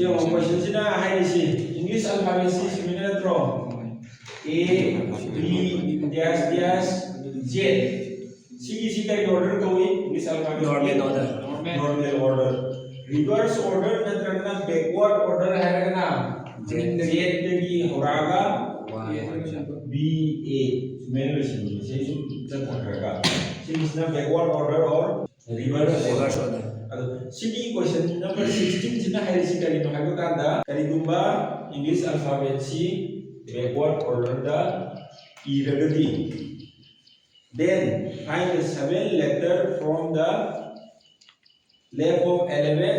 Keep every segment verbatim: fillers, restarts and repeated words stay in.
ꯌꯦꯡꯉꯣ, ꯀꯣꯏꯁꯟꯁꯤꯅ ꯍꯥꯏꯔꯤꯁꯤ ꯏꯪꯂꯤꯁ ꯑꯜꯐꯥꯕꯦꯠꯁꯤ ꯁꯨꯃꯥꯏꯅ ꯅꯠꯇ꯭ꯔꯣ? A, B, dash dash, Z. ꯁꯤꯒꯤꯁꯤ ꯀꯔꯤ ꯑꯣꯔꯗꯔ ꯀꯧꯏ? English alphabet Normal order. Normal order. Reverse order ꯅꯠꯇ꯭ꯔꯒꯅ ꯕꯦꯛꯋꯥꯔꯗ ꯑꯣꯔꯗꯔ ꯍꯥꯏꯔꯒꯅ ꯃꯅꯤꯡꯗꯒꯤ. ꯖꯦꯠꯇꯒꯤ ꯍꯧꯔꯛꯑꯒ B, A ꯁꯨꯃꯥꯏꯅ ꯂꯣꯏꯁꯤꯟꯕꯁꯦ ꯁꯨꯝ ꯆꯠꯊꯈ꯭ꯔꯒ ꯁꯤꯒꯤꯁꯤꯅ backward order or reverse order. Reverse order. ꯑꯗꯣ ꯁꯤꯒꯤ ꯀꯣꯏꯁꯟ ꯅꯝꯕꯔ ꯁꯤꯛꯁꯇꯤꯟꯁꯤꯅ ꯍꯥꯏꯔꯤꯁꯤ ꯀꯔꯤꯅꯣ ꯍꯥꯏꯕ ꯀꯥꯟꯗ, ꯀꯔꯤꯒꯨꯝꯕ ꯏꯪꯂꯤꯁ ꯑꯜꯐꯥꯕꯦꯠꯁꯤ ꯕꯦꯛꯋꯥꯔꯗ ꯑꯣꯔꯗꯔꯗ ꯏꯔꯒꯗꯤ, then find the seven letter from the left of eleven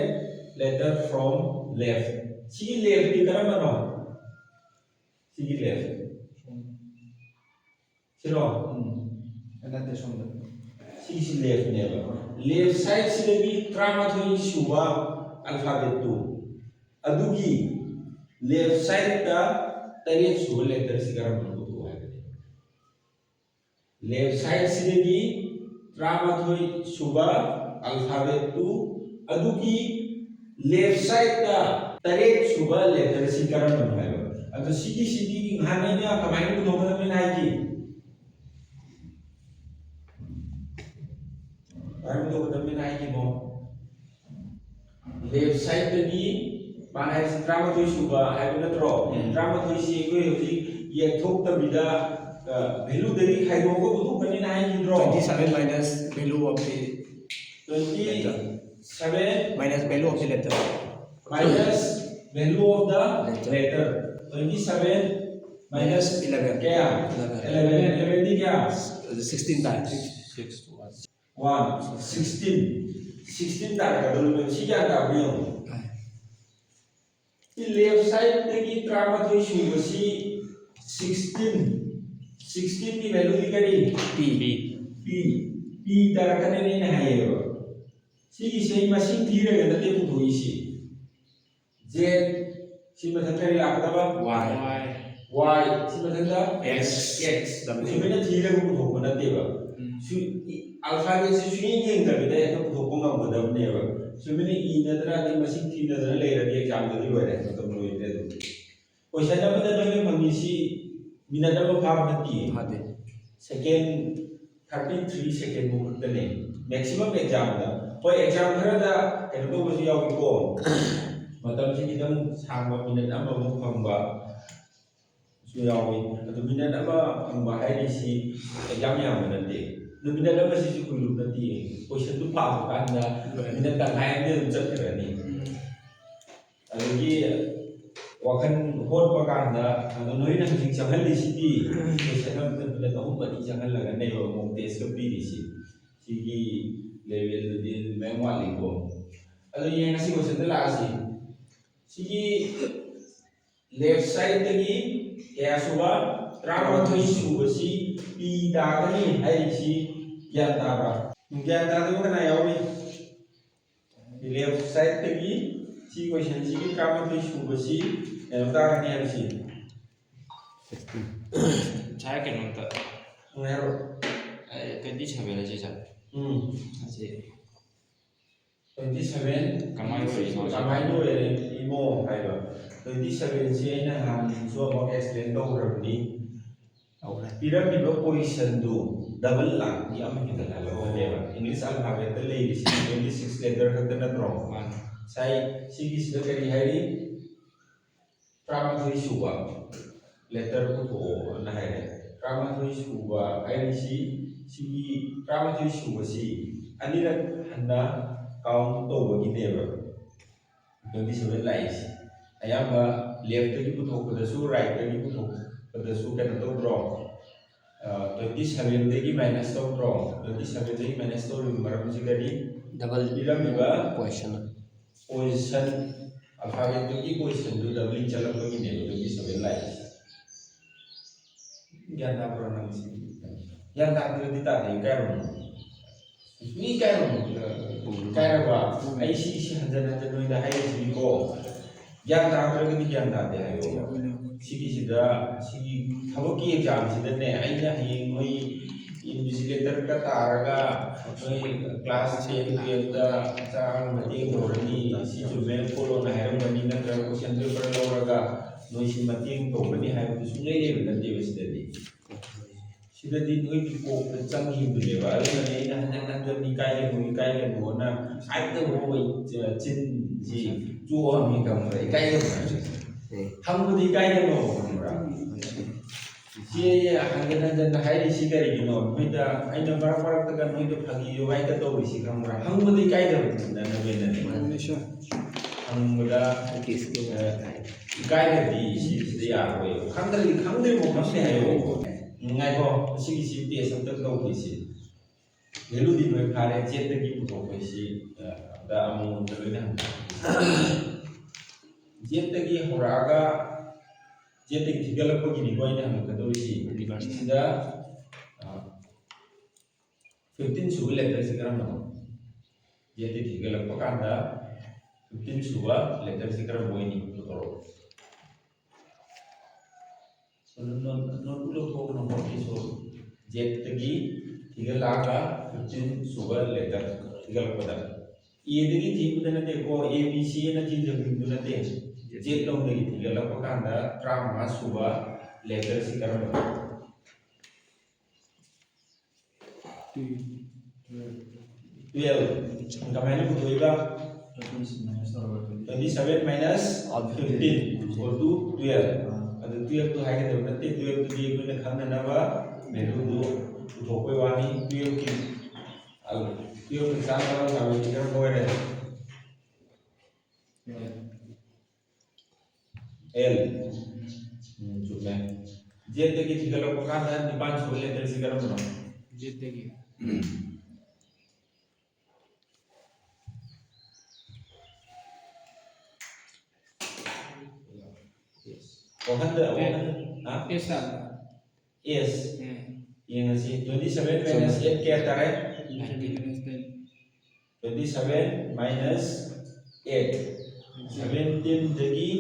letter from left. ꯁꯤꯒꯤ ꯂꯦꯐꯇꯤ ꯀꯔꯝꯕꯅꯣ? ꯁꯤꯒꯤ ꯂꯦꯐ ꯁꯤꯔꯣ? ꯅꯠꯇꯦ, ꯁꯣꯝꯗ. ꯁꯤꯁꯤ ꯂꯦꯐꯅꯦꯕ. ꯂꯦꯐ ꯁꯥꯏꯗꯁꯤꯗꯒꯤ ꯇꯔꯥꯃꯥꯊꯣꯏ ꯁꯨꯕ ꯑꯜꯐꯥꯕꯦꯠꯇꯨ, ꯑꯗꯨꯒꯤ ꯂꯦꯐ ꯁꯥꯏꯗꯇ ꯇꯔꯦꯠ ꯁꯨꯕ ꯂꯦꯇꯔꯁꯤ ꯀꯔꯝꯕꯅꯣ ꯄꯨꯊꯣꯛꯑꯣ ꯍꯥꯏꯕꯅꯦ. ꯂꯦꯐ ꯁꯥꯏꯗꯁꯤꯗꯒꯤ ꯇꯔꯥꯃꯥꯊꯣꯏ ꯁꯨꯕ ꯑꯜꯐꯥꯕꯦꯠꯇꯨ, ꯑꯗꯨꯒꯤ ꯂꯦꯐ ꯁꯥꯏꯗꯇ ꯇꯔꯦꯠ ꯁꯨꯕ ꯂꯦꯇꯔꯁꯤ ꯀꯔꯝꯕꯅꯣ ꯍꯥꯏꯕ. ꯑꯗꯣ ꯁꯤꯒꯤꯁꯤꯗꯤ ꯉꯍꯥꯟ ꯑꯩꯅ ꯀꯃꯥꯏꯅ ꯄꯨꯊꯣꯛꯀꯗꯕꯅꯤꯅ ꯍꯥꯏꯈꯤ? ꯀꯃꯥꯏꯅ ꯄꯨꯊꯣꯛꯀꯗꯕꯅꯤꯅ ꯍꯥꯏꯈꯤꯕꯣ? ꯂꯦꯐ ꯁꯥꯏꯗꯇꯒꯤ ꯃꯥꯅ ꯍꯥꯏꯁꯤ ꯇꯔꯥꯃꯥꯊꯣꯏ ꯁꯨꯕ ꯍꯥꯏꯕ ꯅꯠꯇ꯭ꯔꯣ? ꯎꯝ. ꯇꯔꯥꯃꯥꯊꯣꯏꯁꯤ ꯑꯩꯈꯣꯏ ꯍꯧꯖꯤꯛ ꯌꯦꯛꯊꯣꯛꯇꯕꯤꯗ ꯚꯦꯂꯨꯗꯒꯤ ꯈꯥꯏꯗꯣꯛꯑꯒ ꯄꯨꯊꯣꯛꯀꯅꯤꯅ ꯍꯥꯏꯈꯤꯗ꯭ꯔꯣ? Twenty seven minus value of the Twenty letter. Seven Minus value of the letter. Minus value of the Letter. Letter. Twenty seven minus Eleven. ꯀꯌꯥ? Eleven. Eleven. Eleven ꯗꯤ ꯀꯌꯥ? Sixteen times. One. Sixteen. Sixteen ꯇꯥꯔꯛꯀꯗꯧꯔꯤꯕ. ꯁꯤ ꯀꯌꯥ ꯇꯥꯕꯅꯣ ꯌꯦꯡꯉꯣ. ꯁꯤ left ꯁꯥꯏꯗꯇꯒꯤ ꯇꯔꯥꯃꯥꯊꯣꯏ ꯁꯨꯕꯁꯤ sixteen. Sixteen ꯒꯤ value ꯗꯤ ꯀꯔꯤ? P. P. P ꯇꯥꯔꯛꯀꯅꯤꯅ ꯑꯩꯅ ꯍꯥꯏꯌꯦꯕ. ꯁꯤꯒꯤꯁꯦ ꯑꯩ ꯃꯁꯤꯡ ꯊꯤꯔꯒ ꯅꯠꯇꯦ ꯄꯨꯊꯣꯛꯏꯁꯤ. Z, ꯁꯤ ꯃꯊꯪ ꯀꯔꯤ ꯂꯥꯛꯀꯗꯕ? Y. Y, ꯁꯤ ꯃꯊꯪꯗ? X. X. ꯁꯨꯃꯥꯏꯅ ꯊꯤꯔꯒ ꯄꯨꯊꯣꯛꯄ ꯅꯠꯇꯦꯕ. ꯁꯤ ꯑꯜꯐꯥꯕꯦꯠꯁꯤ ꯁꯨꯌꯦꯡ ꯌꯦꯡꯗꯕꯤꯗ ꯍꯦꯛꯇ ꯄꯨꯊꯣꯛꯄ ꯉꯝꯒꯗꯕꯅꯦꯕ. ꯁꯨꯃꯥꯏꯅ ꯏꯅꯗꯅ ꯑꯗꯩ ꯃꯁꯤꯡ ꯊꯤꯅꯗꯅ ꯂꯩꯔꯗꯤ ꯑꯦꯛꯖꯥꯝꯗꯗꯤ ꯂꯣꯏꯔꯦ, ꯃꯇꯝ ꯂꯣꯏꯗ꯭ꯔꯦ ꯑꯗꯨꯝ꯫ ꯀꯣꯏꯁꯟ ꯑꯃꯗ ꯅꯣꯏꯅ ꯐꯪꯉꯤꯁꯤ ꯃꯤꯅꯠ ꯑꯃ ꯐꯥꯕ ꯅꯠꯇꯦ꯫ ꯐꯥꯗꯦ꯫ ꯁꯦꯀꯦꯟ ꯊꯥꯔꯇꯤ ꯊ꯭ꯔꯤ ꯁꯦꯀꯦꯟ ꯃꯨꯛ ꯈꯛꯇꯅꯦ ꯃꯦꯛꯁꯤꯃꯝ ꯑꯦꯛꯖꯥꯝꯗ꯫ ꯍꯣꯏ, ꯑꯦꯛꯖꯥꯝ ꯈꯔꯗ ꯀꯩꯅꯣ ꯇꯧꯕꯁꯨ ꯌꯥꯎꯏꯀꯣ, ꯃꯇꯝꯁꯤ ꯈꯤꯇꯪ ꯁꯥꯡꯕ, ꯃꯤꯅꯠ ꯑꯃꯃꯨꯛ ꯐꯪꯕ ꯁꯨ ꯌꯥꯎꯏ꯫ ꯑꯗꯨ ꯃꯤꯅꯠ ꯑꯃ ꯐꯪꯕ ꯍꯥꯏꯔꯤꯁꯤ ꯑꯦꯛꯖꯥꯝ ꯌꯥꯝꯕ ꯅꯠꯇꯦ꯫ ꯑꯗꯨ ꯃꯤꯅꯠ ꯑꯃꯁꯤꯁꯨ ꯀꯨꯏꯔꯨꯕ ꯅꯠꯇꯦ꯫ ꯀꯣꯏꯁꯟꯗꯨ ꯄꯥꯕ ꯀꯥꯟꯗ ꯃꯤꯅꯠ ꯇꯪꯈꯥꯏ ꯑꯃꯗꯤ ꯑꯗꯨꯝ ꯆꯠꯈ꯭ꯔꯅꯤ꯫ ꯑꯗꯒꯤ ꯋꯥꯈꯜ ꯍꯣꯠꯄ ꯀꯥꯟꯗ ꯑꯗꯣ ꯅꯣꯏꯅ ꯍꯧꯖꯤꯛ ꯆꯪꯍꯜꯂꯤꯁꯤꯗꯤ ꯀꯣꯏꯁꯟ ꯑꯃꯗ ꯃꯤꯅꯠ ꯑꯍꯨꯝ ꯃꯔꯤ ꯆꯪꯍꯜꯂꯒꯅꯦꯕ ꯃꯣꯛ ꯇꯦꯁꯀ ꯄꯤꯔꯤꯁꯤ꯫ ꯁꯤꯒꯤ ꯂꯦꯚꯦꯜꯗꯨꯗꯤ ꯃꯌꯥꯝ ꯋꯥꯠꯂꯤꯀꯣ꯫ ꯑꯗꯣ ꯌꯦꯡꯉꯁꯤ, ꯀꯣꯏꯁꯟꯗ ꯂꯥꯛꯑꯁꯤ꯫ ꯁꯤꯒꯤ ꯂꯦꯐ ꯁꯥꯏꯗꯇꯒꯤ ꯀꯌꯥ ꯁꯨꯕ? ꯇꯔꯥꯃꯥꯊꯣꯏ ꯁꯨꯕꯁꯤ ꯄꯤ ꯇꯥꯒꯅꯤ ꯍꯥꯏꯔꯤꯁꯤ ꯒ꯭ꯌꯥꯟ ꯇꯥꯕ꯭ꯔꯥ? ꯒ꯭ꯌꯥꯟ ꯇꯥꯗꯕ ꯀꯅꯥ ꯌꯥꯎꯔꯤ? ꯂꯦꯐ ꯁꯥꯏꯗꯇꯒꯤ ꯁꯤ ꯀꯣꯏꯁꯟꯁꯤꯒꯤ ꯇꯔꯥꯃꯥꯊꯣꯏ ꯁꯨꯕꯁꯤ ꯀꯩꯅꯣ ꯇꯥꯒꯅꯤ ꯍꯥꯏꯕꯁꯤ꯫ ꯉꯁꯥꯏ ꯀꯩꯅꯣꯝꯇ ꯅꯪ ꯍꯥꯏꯔꯣ꯫ ꯇ꯭ꯋꯦꯟꯇꯤ ꯁꯚꯦꯟ ꯑꯁꯤ ꯁꯥꯔ꯫ ꯎꯝ꯫ ꯑꯁꯤ ꯇ꯭ꯋꯦꯟꯇꯤ ꯁꯚꯦꯟ ꯀꯃꯥꯏꯅ ꯑꯣꯏꯔꯤꯅꯣ? ꯀꯃꯥꯏꯅ ꯑꯣꯏꯔꯤꯅꯣ ꯍꯥꯏꯕ? ꯇ꯭ꯋꯦꯟꯇꯤ ꯁꯚꯦꯟꯁꯤ ꯑꯩꯅ ꯅꯍꯥꯟꯁꯨ ꯑꯃꯨꯛ ꯑꯦꯛꯁꯄ꯭ꯂꯦꯟ ꯇꯧꯈ꯭ꯔꯕꯅꯤ꯫ ꯄꯤꯔꯝꯃꯤꯕ ꯄꯣꯖꯤꯁꯟꯗꯨ ꯗꯕꯜ ꯂꯥꯛꯄꯒꯤ ꯑꯃ ꯍꯦꯟꯒꯠꯍꯜꯂꯛꯄꯅꯦꯕ꯫ ꯏꯪꯂꯤꯁ ꯑꯜꯐꯥꯕꯦꯠꯇ ꯂꯩꯔꯤꯁꯤ ꯇ꯭ꯋꯦꯟꯇꯤ ꯁꯤꯛꯁ ꯂꯦꯇꯔ ꯈꯛꯇ ꯅꯠꯇ꯭ꯔꯣ? ꯃꯥꯅꯤ꯫ ꯉꯁꯥꯏ ꯁꯤꯒꯤꯁꯤꯗ ꯀꯔꯤ ꯍꯥꯏꯔꯤ? ꯇꯔꯥꯃꯥꯊꯣꯏ ꯁꯨꯕ ꯂꯦꯇꯔ ꯄꯨꯊꯣꯛꯑꯣꯅ ꯍꯥꯏꯔꯦ꯫ ꯇꯔꯥꯃꯥꯊꯣꯏ ꯁꯨꯕ ꯍꯥꯏꯔꯤꯁꯤ ꯁꯤꯒꯤ ꯇꯔꯥꯃꯥꯊꯣꯏ ꯁꯨꯕꯁꯤ ꯑꯅꯤꯔꯛ ꯍꯟꯅ ꯀꯥꯎꯟ ꯇꯧꯕꯒꯤꯅꯦꯕ꯫ ꯇ꯭ꯋꯦꯟꯇꯤ ꯁꯚꯦꯟ ꯂꯥꯛꯏꯁꯤ ꯑꯌꯥꯝꯕ ꯂꯦꯐꯇꯒꯤ ꯄꯨꯊꯣꯛꯄꯗꯁꯨ ꯔꯥꯏꯠꯇꯒꯤ ꯄꯨꯊꯣꯛꯄꯗꯁꯨ ꯀꯩꯅꯣ ꯇꯧꯗ꯭ꯔꯣ? ꯇ꯭ꯋꯦꯟꯇꯤ ꯁꯚꯦꯟꯗꯒꯤ ꯃꯥꯏꯅꯁ ꯇꯧꯗ꯭ꯔꯣ? ꯇ꯭ꯋꯦꯟꯇꯤ ꯁꯚꯦꯟꯗꯒꯤ ꯃꯥꯏꯅꯁ ꯇꯧꯔꯤꯕ ꯃꯔꯝꯁꯤ ꯀꯔꯤ? ꯗꯕꯜ ꯄꯤꯔꯝꯃꯤꯕ ꯄꯣꯖꯤꯁꯟ꯫ ꯄꯣꯖꯤꯁꯟ, ꯑꯜꯐꯥꯕꯦꯠꯇꯨꯒꯤ ꯄꯣꯖꯤꯁꯟꯗꯨ ꯗꯕꯂꯤꯡ ꯆꯠꯂꯛꯄꯒꯤꯅꯦꯕ ꯇ꯭ꯋꯦꯟꯇꯤ ꯁꯚꯦꯟ ꯂꯥꯛꯏꯁꯦ꯫ ꯒ꯭ꯌꯥꯟ ꯇꯥꯕ꯭ꯔꯣ ꯅꯪꯁꯤ? ꯒ꯭ꯌꯥꯟ ꯇꯥꯗ꯭ꯔꯗꯤ ꯇꯥꯗꯦ, ꯏꯀꯥꯏꯔꯨꯅꯨ꯫ ꯃꯤ ꯏꯀꯥꯏꯔꯨꯅꯨ꯫ ꯏꯀꯥꯏꯔꯕ? ꯑꯩ ꯁꯤꯒꯤꯁꯤ ꯍꯟꯖꯟ ꯍꯟꯖꯟ ꯅꯣꯏꯗ ꯍꯥꯏꯔꯤꯁꯤꯅꯤꯀꯣ꯫ ꯒ꯭ꯌꯥꯟ ꯇꯥꯗ꯭ꯔꯒꯗꯤ ꯒ꯭ꯌꯥꯟ ꯇꯥꯗꯦ ꯍꯥꯏꯌꯣ꯫ ꯁꯤꯒꯤꯁꯤꯗ, ꯁꯤꯒꯤ ꯊꯕꯛꯀꯤ ꯑꯦꯛꯖꯥꯝꯁꯤꯗꯅꯦ, ꯑꯩꯅ ꯍꯌꯦꯡ ꯅꯣꯏ ꯏꯟꯚꯤꯖꯤꯂꯦꯇꯔꯒ ꯇꯥꯔꯒ ꯅꯣꯏ ꯀ꯭ꯂꯥꯁ ꯇꯦꯟ ꯇꯨꯌꯦꯜꯞꯇ ꯃꯆꯥ ꯑꯉꯥꯡ ꯃꯇꯦꯡ ꯇꯧꯔꯅꯤ, ꯁꯤ ꯆꯨꯝꯃꯦ ꯈꯣꯠꯂꯣꯅ ꯍꯥꯏꯔꯝꯒꯅꯤ, ꯅꯠꯇ꯭ꯔꯒ ꯀꯣꯏꯁꯟ ꯄꯦꯄꯔ ꯂꯧꯔꯒ ꯅꯣꯏ ꯁꯤ ꯃꯇꯦꯡ ꯇꯧꯒꯅꯤ ꯍꯥꯏꯕꯗꯨ ꯁꯨꯡꯂꯩ ꯂꯩꯕ ꯅꯠꯇꯦꯕ ꯁꯤꯗꯗꯤ꯫ ꯁꯤꯗꯗꯤ ꯅꯣꯏꯒꯤ ꯀꯣꯛꯇ ꯆꯪꯈꯤꯕꯗꯨꯅꯦꯕ꯫ ꯑꯗꯨꯅꯅꯦ ꯑꯩꯅ ꯍꯟꯖꯟ ꯍꯟꯖꯟ "ꯏꯀꯥꯏꯒꯅꯨ, ꯏꯀꯥꯏꯒꯅꯨꯅ" ꯍꯥꯏꯕꯗꯕꯨ ꯆꯤꯟꯁꯤ ꯆꯣꯛꯑꯝꯃꯤ ꯈꯪꯕ꯭ꯔꯥ? "ꯏꯀꯥꯏꯒꯅꯨ" ꯍꯥꯏꯕꯁꯦ꯫ ꯎꯝ꯫ ꯍꯪꯕꯗꯤ ꯏꯀꯥꯏꯒꯅꯨ ꯈꯪꯕ꯭ꯔꯥ? ꯁꯤ ꯍꯟꯖꯟ ꯍꯟꯖꯟ ꯍꯥꯏꯔꯤꯁꯤ ꯀꯔꯤꯒꯤꯅꯣ? ꯅꯣꯏꯗ ꯑꯩꯅ ꯃꯔꯛ ꯃꯔꯛꯇꯒ ꯅꯣꯏꯗ ꯐꯥꯒꯤ ꯖꯣꯒꯥꯏꯒ ꯇꯧꯔꯤꯁꯤ ꯈꯪꯕ꯭ꯔꯥ? ꯍꯪꯕꯗ ꯏꯀꯥꯏꯗꯕꯅꯤꯅ ꯅꯣꯏꯅꯅꯦ꯫ ꯃꯥꯅꯦ, sir꯫ ꯍꯪꯕꯗ, ꯑ, ꯏꯀꯥꯏꯔꯗꯤ ꯁꯤꯁꯤꯗ ꯌꯥꯔꯣꯏ꯫ ꯈꯪꯗ꯭ꯔꯗꯤ "ꯈꯪꯗ꯭ꯔꯤꯕꯣ, ꯈꯪꯗꯦ" ꯍꯥꯏꯌꯣ꯫ ꯉꯥꯏꯈꯣ, ꯁꯤꯒꯤꯁꯤ test ꯑꯝꯇ ꯇꯧꯈꯤꯁꯤ꯫ Value ꯗꯤ ꯅꯣꯏ ꯐꯥꯔꯦ, Z ꯇꯒꯤ ꯄꯨꯊꯣꯛꯄꯩꯁꯤ, ꯑ, ꯑꯝꯇ ꯑꯃꯃꯝꯇ ꯂꯣꯏꯅ ꯍꯪꯒꯦ꯫ Z ꯇꯒꯤ ꯍꯧꯔꯛꯑꯒ, Z ꯇꯒꯤ ꯊꯤꯒꯠꯂꯛꯄꯒꯤꯅꯤꯀꯣ ꯑꯩꯅ ꯍꯪꯉꯛꯀꯗꯧꯔꯤꯁꯤ꯫ ꯁꯤꯗ, ꯑ, fifteen ꯁꯨꯕ letter ꯁꯤ ꯀꯔꯝꯕꯅꯣ? Z ꯇꯒꯤ ꯊꯤꯒꯠꯂꯛꯄ ꯀꯥꯟꯗ fifteen ꯁꯨꯕ letter ꯁꯤ ꯀꯔꯝꯕ ꯑꯣꯏꯅꯤ? ꯄꯨꯊꯣꯔꯛꯑꯣ꯫ ꯅꯣꯠ, ꯅꯣꯠ, ꯅꯣꯠꯕꯨꯛ ꯂꯧꯊꯣꯛꯑꯒ ꯅꯣꯠꯕꯨꯛꯀꯤꯁꯨ Z ꯇꯒꯤ ꯊꯤꯒꯠꯂꯛꯑꯒ fifteen ꯁꯨꯕ letter ꯊꯤꯒꯠꯂꯛꯄꯗ, A ꯗꯒꯤ ꯊꯤꯕꯗ ꯅꯠꯇꯦꯀꯣ, A B C ꯅ ꯊꯤꯖꯕꯗꯨ ꯅꯠꯇꯦ꯫ Z ꯂꯣꯝꯗꯒꯤ ꯊꯤꯒꯠꯂꯛꯄ ꯀꯥꯟꯗ ꯇꯔꯥꯃꯉꯥ ꯁꯨꯕ letter ꯁꯤ ꯀꯔꯝꯕꯅꯣ? Twelve꯫ ꯀꯃꯥꯏꯅ ꯄꯨꯊꯣꯛꯏꯕ? Twenty seven minus fifteen equal to twelve꯫ ꯑꯗꯨ twelve ꯇꯨ ꯍꯥꯏꯒꯗꯕ ꯅꯠꯇꯦ, twelve ꯇꯨꯗꯤ ꯑꯩꯈꯣꯏꯅ ꯈꯪꯅꯅꯕ value ꯗꯨ ꯄꯨꯊꯣꯛꯄꯩ ꯋꯥꯅꯤ꯫ Twelve ꯀꯤ, twelve ꯀꯤ ꯆꯥꯝꯃ ꯇꯔꯥ ꯁꯥꯕꯁꯤ ꯀꯔꯝꯕ ꯑꯣꯏꯔꯦ? L꯫ ꯎꯝ, ꯆꯨꯝꯃꯦ꯫ Z ꯇꯒꯤ ꯊꯤꯒꯠꯂꯛꯄ ꯀꯥꯟꯗ ꯅꯤꯄꯥꯟ ꯁꯨꯕ letter ꯁꯤ ꯀꯔꯝꯕꯅꯣ? Z ꯇꯒꯤ꯫ ꯋꯥꯈꯟꯗ, ꯋꯥꯈꯟꯗ, ꯍꯥ? S ꯇꯥꯕ꯭ꯔꯥ? S꯫ ꯎꯝ꯫ ꯌꯦꯡꯉꯁꯤ꯫ Twenty seven minus eight ꯀꯌꯥ ꯇꯥꯔꯦ? Twenty seven minus ten꯫ Twenty seven minus eight꯫ Seventeen ꯗꯒꯤ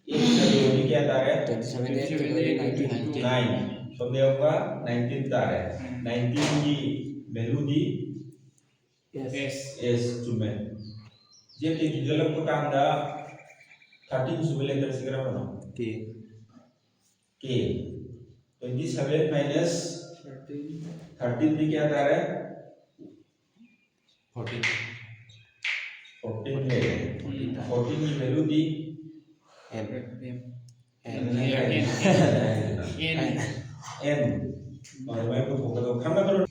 eight ꯀꯌꯥ ꯇꯥꯔꯦ? Twenty seven eight ninety nine꯫ Nine꯫ ꯁꯣꯝꯗ ꯌꯧꯕ ꯅꯥꯏꯟꯇꯤꯟ ꯇꯥꯔꯦ꯫ ꯅꯥꯏꯟꯇꯤꯟꯒꯤ ꯚꯦꯂꯨꯗꯤ ꯑꯦꯁ꯫ ꯑꯦꯁ꯫ ꯑꯦꯁ, ꯆꯨꯝꯃꯦ꯫ ꯖꯦꯠꯇꯒꯤ ꯊꯤꯒꯠꯂꯛꯄ ꯀꯥꯟꯗ ꯊꯥꯔꯇꯤꯟ ꯁꯨꯕ ꯂꯦꯇꯔꯁꯤ ꯀꯔꯝꯕꯅꯣ? ꯀꯦ꯫ ꯀꯦ꯫ Twenty seven minus thirteen꯫ Thirteenꯗꯤ ꯀꯌꯥ ꯇꯥꯔꯦ? Fourteen꯫ Fourteen ꯂꯩꯔꯦ꯫ Fourteen ꯇꯥꯔꯦ꯫ Fourteenꯒꯤ ꯚꯦꯂꯨꯗꯤ? N. N. N. N. N. ꯑꯗꯨꯃꯥꯏꯅ ꯄꯨꯊꯣꯛꯀꯗꯧꯕ ꯈꯪꯒꯗ꯭ꯔꯣ?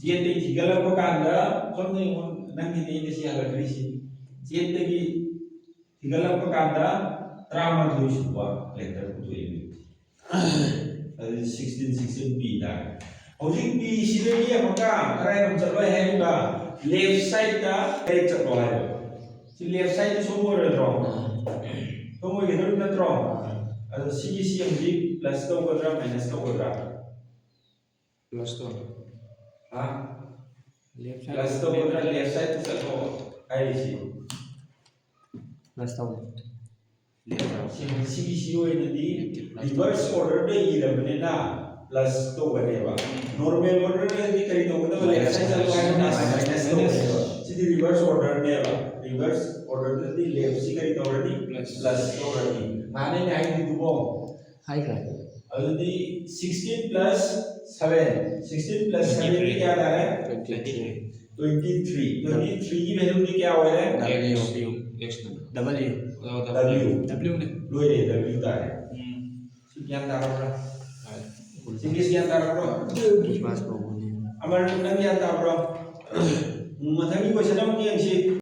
ꯖꯦꯠꯇꯒꯤ ꯊꯤꯒꯠꯂꯛꯄ ꯀꯥꯟꯗ ꯁꯣꯝꯗ ꯌꯦꯡꯉꯣ, ꯅꯪꯒꯤꯅꯦ ꯑꯩꯅ ꯁꯤ ꯍꯜꯂꯛꯈ꯭ꯔꯤꯁꯤ꯫ ꯖꯦꯠꯇꯒꯤ ꯊꯤꯒꯠꯂꯛꯄ ꯀꯥꯟꯗ ꯇꯔꯥꯃꯥꯊꯣꯏ ꯁꯨꯕ ꯂꯦꯇꯔ ꯄꯨꯊꯣꯛꯏ꯫ ꯑꯗꯨꯗꯤ sixteen, sixteen ꯄꯤ ꯇꯥꯔꯦ꯫ ꯍꯧꯖꯤꯛ ꯄꯤꯁꯤꯗꯒꯤ ꯑꯃꯨꯛꯀ ꯀꯗꯥꯏꯔꯣꯝ ꯆꯠꯂꯣꯏ ꯍꯥꯏꯔꯤꯕ? Left sideꯇ ꯇꯔꯦꯠ ꯆꯠꯂꯣ ꯍꯥꯏꯕ꯫ ꯁꯤ left sideꯇ ꯁꯣꯝ ꯑꯣꯏꯔꯣꯏꯗ꯭ꯔꯣ? ꯁꯣꯝ ꯑꯣꯏꯒꯗꯧꯔꯤꯕ ꯅꯠꯇ꯭ꯔꯣ? ꯑꯗꯣ ꯁꯤꯒꯤ ꯁꯤ ꯍꯧꯖꯤꯛ ꯄ꯭ꯂꯁ ꯇꯧꯒꯗ꯭ꯔꯥ, ꯃꯥꯏꯅꯁ ꯇꯧꯒꯗ꯭ꯔꯥ? ꯄ꯭ꯂꯁ ꯇꯧ꯫ ꯍꯥ? ꯂꯦꯐ ꯁꯥꯏꯗ ꯄ꯭ꯂꯁ ꯇꯧꯒꯗ꯭ꯔꯥ, ꯂꯦꯐ ꯁꯥꯏꯗꯇ ꯆꯠꯂꯣ ꯍꯥꯏꯔꯤꯁꯤ? ꯄ꯭ꯂꯁ ꯇꯧ꯫ ꯁꯤ, ꯁꯤꯒꯤ ꯁꯤ ꯑꯣꯏꯅꯗꯤ ꯔꯤꯚꯔꯁ ꯑꯣꯔꯗꯔꯗ ꯏꯔꯕꯅꯤꯅ ꯄ꯭ꯂꯁ ꯇꯧꯒꯅꯦꯕ꯫ ꯅꯣꯔꯃꯦꯜ ꯑꯣꯔꯗꯔꯗꯗꯤ ꯀꯔꯤ ꯇꯧꯒꯗꯕ? ꯂꯦꯐ ꯁꯥꯏꯗ ꯆꯠꯂꯣ ꯍꯥꯏꯕꯅ ꯃꯥꯏꯅꯁ ꯇꯧꯒꯅꯦꯕ꯫ ꯁꯤꯗꯤ ꯔꯤꯚꯔꯁ ꯑꯣꯔꯗꯔꯅꯦꯕ꯫ ꯔꯤꯚꯔꯁ ꯑꯣꯔꯗꯔꯗꯗꯤ ꯂꯦꯐꯁꯤ ꯀꯔꯤ ꯇꯧꯔꯅꯤ? ꯄ꯭ꯂꯁ ꯇꯧꯔꯅꯤ꯫ ꯃꯥꯅ ꯑꯩꯅ ꯍꯥꯏꯈꯤꯕꯗꯨꯕꯣ? ꯍꯥꯏꯈ꯭ꯔꯦ꯫ ꯑꯗꯨꯗꯤ sixteen plus seven, sixteen plus seven ꯗꯤ ꯀꯌꯥ ꯇꯥꯔꯦ? Twenty three꯫ Twenty three꯫ Twenty three ꯒꯤ ꯚꯦꯂꯨꯗꯤ ꯀꯌꯥ ꯑꯣꯏꯔꯦ? W꯫ W꯫ W꯫ W꯫ W ꯅꯦ꯫ ꯂꯣꯏꯔꯦ, W ꯇꯥꯔꯦ꯫ ꯎꯝ꯫ ꯁꯤ ꯒ꯭ꯌꯥꯟ ꯇꯥꯔꯕ꯭ꯔꯥ? ꯇꯥꯔꯦ꯫ ꯁꯤ ꯃꯤꯁ ꯒ꯭ꯌꯥꯟ ꯇꯥꯔꯕ꯭ꯔꯣ? ꯈ꯭ꯔꯤꯁꯃꯥꯁ ꯀꯧꯕꯅꯦ꯫ ꯑꯃꯔ, ꯅꯪ ꯒ꯭ꯌꯥꯟ ꯇꯥꯕ꯭ꯔꯣ? ꯃꯊꯪꯒꯤ ꯀꯣꯏꯁꯟ ꯑꯃꯨꯛ ꯌꯦꯡꯁꯤ꯫